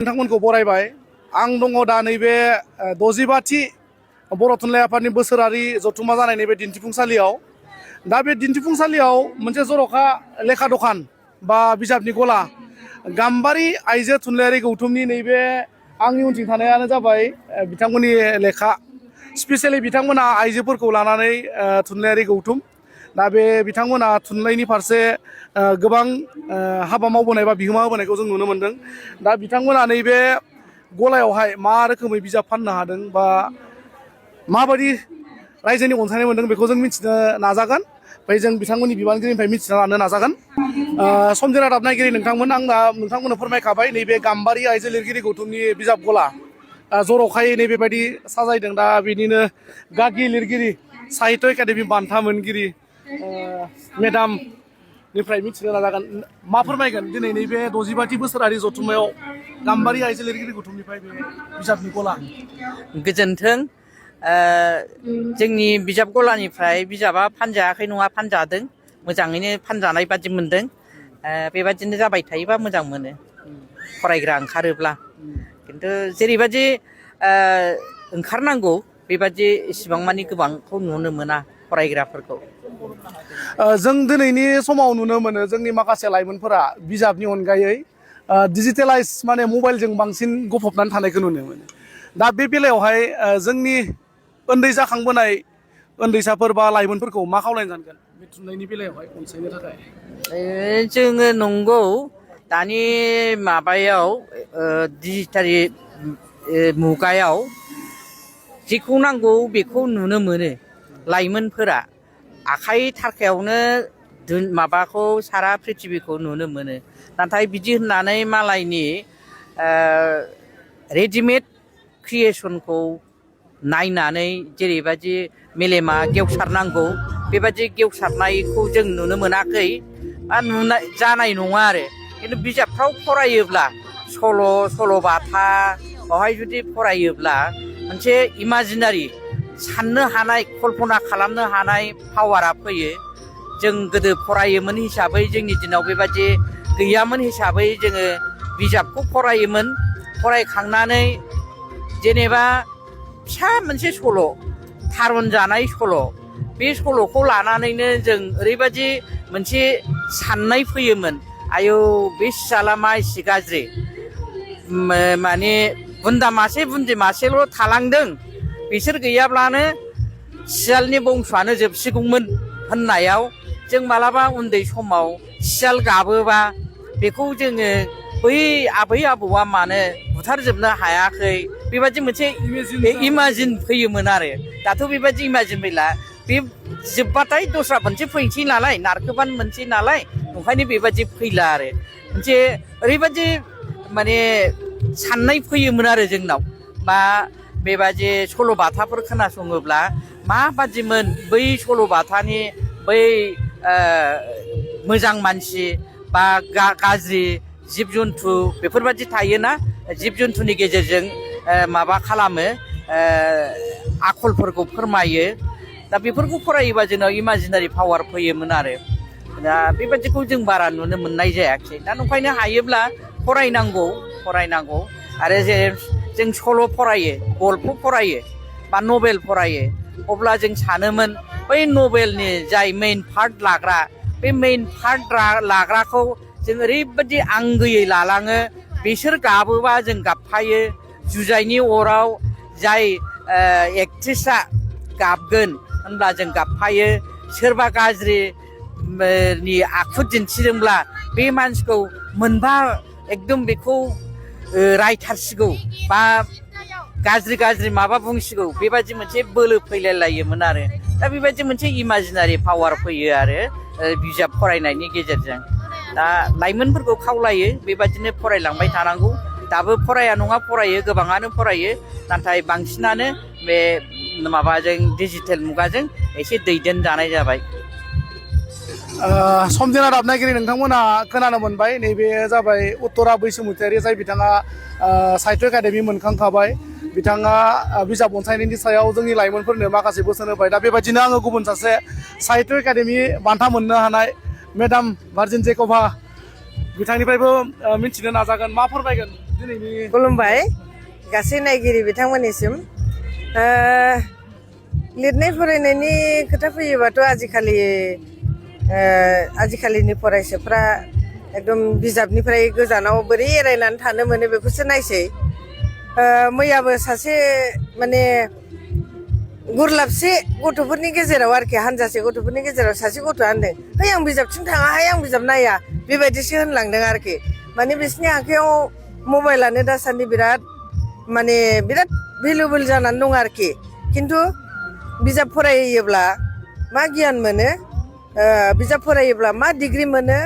नोंथांमोनखौ बरायबाय आं दङ दा नैबे 65थि बर' थुनलाइ आफादनि बोसोरारि जथुम्मा जानाय नैबे दिन्थिफुंसालियाव दा बे दिन्थिफुंसालियाव मोनसे जर'खा लेखा दखान बा बिजाबनि गला गाम्बारि आइजो थुनलाइयारि गौथुमनि नैबे आंनि उनथिं थानायानो जाबाय बिथांमोननि लेखा स्पेसियेलि बिथांमोना आइजोफोरखौ लानानै थुनलाइयारि गौथुम दा बे बिथांमोना थुनलाइनि फारसे गोबां हाबा मावबोनाय बा बिहोमा होबोनायखौ जों नुनो मोन्दों दा बिथांमोना नैबे गलायावहाय मा रोखोमै बिजाब फाननो हादों बा माबायदि रायजोनि अनसायनाय मोन्दों बेखौ जों मिथिनो नाजागोन ओमफ्राय जों बिथांमोननि बिबानगिरिनिफ्राय मिथिना लानो नाजागोन समजोन रादाब नायगिरि नोंथांमोन आंना नोंथांमोननो फोरमायखाबाय नैबे गाम्बारि आइजो लिरगिरि गौथुमनि बिजाब गला जर'खायै नैबेबायदि साजायदों दा बिनिनो गागि लिरगिरि साहित्य एकाडेमि बान्था मोनगिरि मेडामनिफ्राय मिथिनो नाजागोन मा फोरमायगोन दिनै नैबे 65थि बोसोरारि जथुम्मायाव गाम्बारि आइजो लिरगिरि गौथुमनिफ्राय बे बिजाबनि गला गोजोन्थों जोंनि बिजाब गलानिफ्राय बिजाबा फानजायाखै नङा फानजादों मोजाङैनो फानजानाय बादि मोनदों बेबादिनो जाबाय थायोबा मोजां मोनो फरायग्रा ओंखारोब्ला खिन्थु जेरैबादि ओंखारनांगौ बेबादि इसिबां मानि गोबांखौ नुनो मोना फरायग्राफोरखौ जों दिनैनि समाव नुनो मोनो जोंनि माखासे लाइमोनफोरा बिजाबनि अनगायै डिजिटेलाइज माने मबाइलजों बांसिन गफबनानै थानायखौ नुनो मोनो दा बे बेलायावहाय जोंनि उन्दै जाखांबोनाय उन्दैसाफोर बा लाइमोनफोरखौ मा खावलायनो सानगोन बे थुनलाइनि बेलायावहाय अनसायनो थाखाय जोङो नंगौ दानि माबायाव डिजिटेल मुगायाव जेखौ नांगौ बेखौ नुनो मोनो लाइमोनफोरा आखाइ थारखायावनो माबाखौ सारा प्रिथिबिखौ नुनो मोनो नाथाय बिदि होननानै मालायनि रेडिमेड क्रिएसनखौ नायनानै जेरैबायदि मेलेमा गेवसारनांगौ बेबायदि गेवसारनायखौ जों नुनो मोनाखै बा जानाय नङा आरो खिन्थु बिजाबफ्राव फरायोब्ला सल'बाथा बावहाय जुदि फरायोब्ला मोनसे इमाजिनारि साननो हानाय कल्पना खालामनो हानाय पावारा फैयो जों गोदो फरायोमोन हिसाबै जोंनि दिनाव बेबायदि गैयामोन हिसाबै जोङो बिजाबखौ फरायोमोन फरायखांनानै जेनेबा फिसा मोनसे सल' थारुन जानाय सल' बे सल'खौ लानानैनो जों ओरैबायदि मोनसे साननाय फैयोमोन आयौ बे सियाला मा एसे गाज्रि माने बुन्दा मासे बुन्दि मासेल' थालांदों बिसोर गैयाब्लानो सियालनि बंस'आनो जोबसिगौमोन होननायाव जों मालाबा उन्दै समाव सियाल गाबोबा बेखौ जोङो बै आबै आबौआ मानो बुथारजोबनो हायाखै बेबायदि मोनसे इमाजिन फैयोमोन आरो दाथ' बेबायदि इमाजिन फैला बे जोब्बाथाय दस्रा मोनसे फैनोसै नालाय नारखोबानो मोनसै नालाय ओंखायनो बेबायदि फैला आरो मोनसे ओरैबायदि माने साननाय फैयोमोन आरो जोंनाव बा बेबायदि सल'बाथाफोर खोनासङोब्ला माबादिमोन बै सल'बाथानि बै मोजां मानसि बा गाज्रि जिब जुन्थु बेफोरबायदि थायोना जिब जुन्थुनि गेजेरजों माबा खालामो आखलफोरखौ फोरमायो दा बेफोरखौ फरायोबा जोंनाव इमाजिनारि पावार फैयोमोन आरो दा बेबायदिखौ जों बारा नुनो मोननाय जायाखिसै दा ओंखायनो हायोब्ला फरायनांगौ आरो जे जों सल' फरायो गल्प फरायो बा नभेल फरायो अब्ला जों सानोमोन बै नभेलनि जाय मेइन पार्ट लाग्रा बे मेइन पार्ट लाग्राखौ जों ओरैबायदि आंगोयै लालाङो बिसोर गाबोबा जों गाबफायो जुजाइनि अराव जाय एक्ट्रिसा गाबगोन होनब्ला जों गाबफायो सोरबा गाज्रि नि आखु दिन्थिदोंब्ला बे मानसिखौ मोनबा एकदम बेखौ रायथारसिगौ बा गाज्रि माबा बुंसिगौ बेबायदि मोनसे बोलो फैलायलायोमोन आरो दा बेबायदि मोनसे इमाजिनारि पावार फैयो आरो बिजाब फरायनायनि गेजेरजों दा लाइमोनफोरखौ खावलायो बेबायदिनो फरायलांबाय थानांगौ दाबो फराया नङा फरायो गोबाङानो फरायो नाथाय बांसिनानो बे माबाजों डिजिटेल मुगाजों एसे दैदेनजानाय जाबाय समजोन रादाब नायगिरि नोंथांमोना खोनानो मोनबाय नैबे जाबाय उत्तरा बैसुमुतियारि जाय बिथाङा साहित्य एकाडेमि मोनखांखाबाय बिथाङा बिजाब अनसायनायनि सायाव जोंनि लाइमोनफोरनो माखासे बोसोन होबाय दा बेबायदिनो आङो गुबुन सासे साहित्य एकाडेमि बान्था मोननो हानाय मेडाम भार्जिन जेकभा बिथांनिफ्रायबो मिथिनो नाजागोन मा फोरमायगोन खुलुमबाय गासै नायगिरि बिथांमोननिसिम लिरनाय फरायनायनि खोथा फैयोबाथ' आजिखालिनि फरायसाफ्रा एकदम बिजाबनिफ्राय गोजानाव बोरै एरायनानै थानो मोनो बेखौसो नायसै मैयाबो सासे माने गुरलाबसे गथ'फोरनि गेजेराव आरोखि हानजासे गथ'फोरनि गेजेराव सासे गथ'आ होनदों है आं बिजाबथिं थाङाहाय आं बिजाब नाया बेबायदिसो होनलांदों आरोखि माने बिसोरनि आखायाव मबाइलानो दासान्दि बिराद भेलुबोल जानानै दं आरोखि खिन्थु बिजाब फरायोब्ला मा गियान मोनो बिजाब फरायोब्ला मा डिग्रि मोनो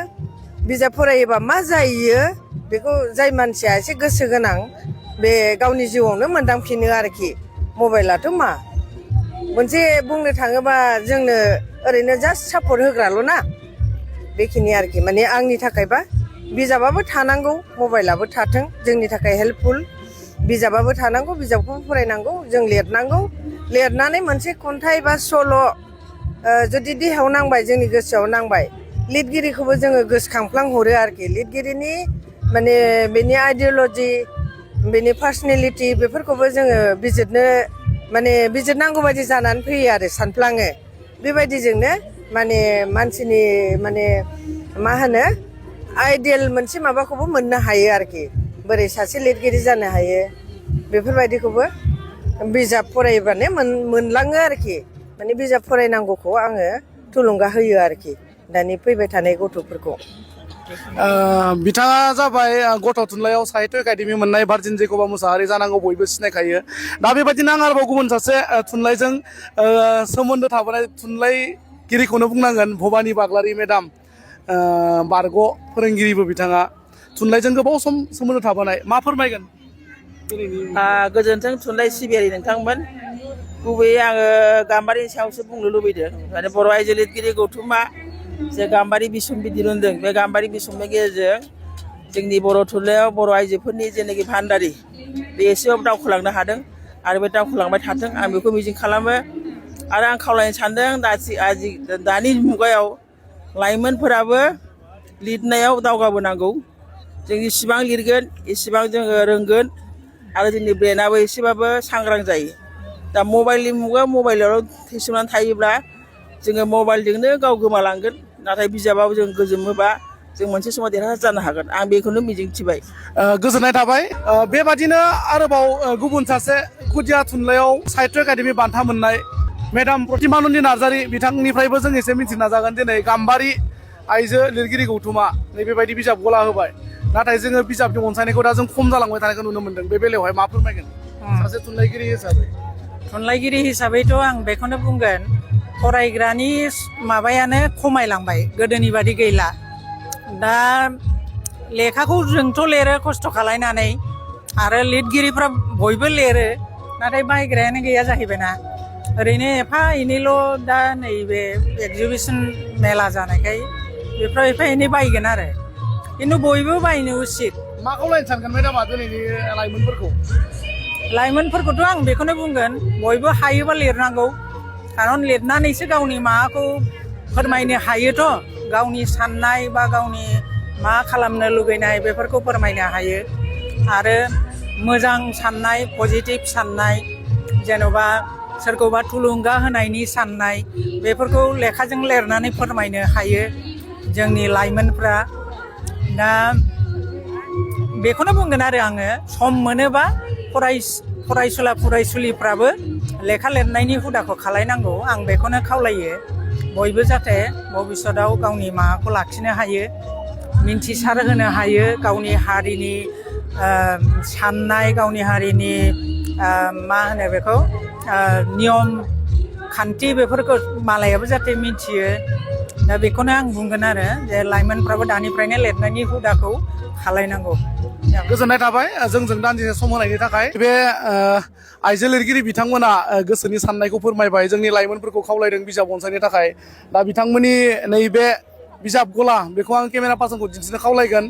बिजाब फरायोबा मा जायो बेखौ जाय मानसिया एसे गोसो गोनां बे गावनि जिउआवनो मोनदांफिनो आरोखि मबाइलाथ' मा मोनसे बुंनो थाङोबा जोंनो ओरैनो जास्ट सापर्ट होग्राल' ना बेखिनि आरोखि माने आंनि थाखायबा बिजाबाबो थानांगौ मबाइलाबो थाथों जोंनि थाखाय हेल्पफुल बिजाबाबो थानांगौ बिजाबखौबो फरायनांगौ जों लिरनानै मोनसे खन्थाइ बा सल' जुदि देहायाव नांबाय जोंनि गोसोआव नांबाय लिरगिरिखौबो जोङो गोसोखांफ्लांहरो आरोखि लिरगिरिनि माने बेनि आइडिय'ल'जि बेनि पार्सनेलिटि बेफोरखौबो जोङो बिजिरनांगौ बायदि जानानै फैयो आरो सानफ्लाङो बेबायदिजोंनो माने मानसिनि माने मा होनो आइडियेल मोनसे माबाखौबो मोननो हायो आरोखि बोरै सासे लिरगिरि जानो हायो बेफोरबायदिखौबो बिजाब फरायोबानो मोनलाङो आरोखि माने बिजाब फरायनांगौखौ आङो थुलुंगा होयो आरोखि दानि फैबाय थानाय गथ'फोरखौ बिथाङा जाबाय गथ' थुनलाइयाव साहित्य एकाडेमि मोननाय भारजिन जेकबा मुसाहारि जानांगौ बयबो सिनायखायो दा बेबायदिनो आं आरोबाव गुबुन सासे थुनलाइजों सोमोन्दो थाबोनाय थुनलाइगिरिखौनो बुंनांगोन भबानि बाग्लारि मेदाम बारग' फोरोंगिरिबो बिथाङा थुनलाइजों गोबाव सम सोमोन्दो थाबोनाय मा फोरमायगोन गोजोन्थों थुनलाइ सिबियारि नोंथांमोन गुबैयै आङो गाम्बारिनि सायावसो बुंनो लुबैदों माने बर' आइजो लिरगिरि गौथुमा जे गाम्बारि बिसम्बि दिरुनदों बे गाम्बारि बिसम्बिनि गेजेरजों जोंनि बर' थुनलाइयाव बर' आइजोफोरनि जेनाखि भान्दारि बे एसेबाबो दावखोलांनो हादों आरो बे दावखोलांबाय थाथों आं बेखौ मिजिं खालामो आरो आं खावलायनो सानदों दानि मुगायाव लाइमोनफोराबो लिरनायाव दावगाबोनांगौ जों इसिबां लिरगोन इसिबां जोङो रोंगोन आरो जोंनि ब्रेनाबो एसेबाबो सांग्रां जायो दा मबाइलनि मुगायाव मबाइलाव थेसोमनानै थायोब्ला जोङो मबाइलजोंनो गाव गोमालांगोन नाथाय बिजाबाव जों गोजोमोबा जों मोनसे समाव देरहासार जानो हागोन आं बेखौनो मिजिंथिबाय गोजोननाय थाबाय बेबादिनो आरोबाव गुबुन सासे खुदिया थुनलाइयाव साहित्य एकाडेमि बान्था मोननाय मेडाम प्रतिमानन्दि नार्जारि बिथांनिफ्रायबो जों एसे मिथिनो नाजागोन दिनै गाम्बारि आइजो लिरगिरि गौथुमा नैबेबायदि बिजाब गला होबाय नाथाय जोङो बिजाबनि अनसायनायखौ दा जों खम जालांबाय थानायखौ नुनो मोनदों बे बेलायावहाय मा फोरमायगोन सासे थुनलाइगिरि हिसाबैथ' आं बेखौनो बुंगोन फरायग्रानि माबायानो खमायलांबाय गोदोनि बादि गैला दा लेखाखौ जोंथ' लिरो खस्थ' खालायनानै आरो लिरगिरिफ्रा बयबो लिरो नाथाय बायग्रायानो गैया जाहैबायना ओरैनो एफा एनैल' दा नैबे एक्जिबिसन मेला जानायखाय बेफ्राव एफा एनै बायगोन आरो खिन्थु बयबो बायनो उचित मा खावलायनो सानगोन मेडामा दिनैनि लाइमोनफोरखौथ' आं बेखौनो बुंगोन बयबो हायोबा लिरनांगौ खारन लिरनानैसो गावनि माबाखौ फोरमायनो हायोथ' गावनि साननाय बा गावनि मा खालामनो लुगैनाय बेफोरखौ फोरमायनो हायो आरो मोजां साननाय पजिटिभ साननाय जेन'बा सोरखौबा थुलुंगा होनायनि साननाय बेफोरखौ लेखाजों लिरनानै फोरमायनो हायो जोंनि लाइमोनफ्रा दा बेखौनो बुंगोन आरो आङो सम मोनोबा फरायसुला फरायसुलिफ्राबो लेखा लिरनायनि हुदाखौ खालायनांगौ आं बेखौनो खावलायो बयबो जाहाथे भबिष्यतआव गावनि माबाखौ लाखिनो हायो मिन्थिसार होनो हायो गावनि हारिनि साननाय गावनि हारिनि मा होनो बेखौ नियम खान्थि बेफोरखौ मालायाबो जाहाथे मिथियो दा बेखौनो आं बुंगोन आरो जे लाइमोनफ्राबो दानिफ्रायनो लिरनायनि हुदाखौ खालायनांगौ गोजोननाय थाबाय जोंजों दान्दिसे सम होनायनि थाखाय बे आइजो लिरगिरि बिथांमोना गोसोनि साननायखौ फोरमायबाय जोंनि लाइमोनफोरखौ खावलायदों बिजाब अनसायनो थाखाय दा बिथांमोननि नैबे बिजाब गला बेखौ आं केमेरा पार्सनखौ दिन्थिनो खावलायगोन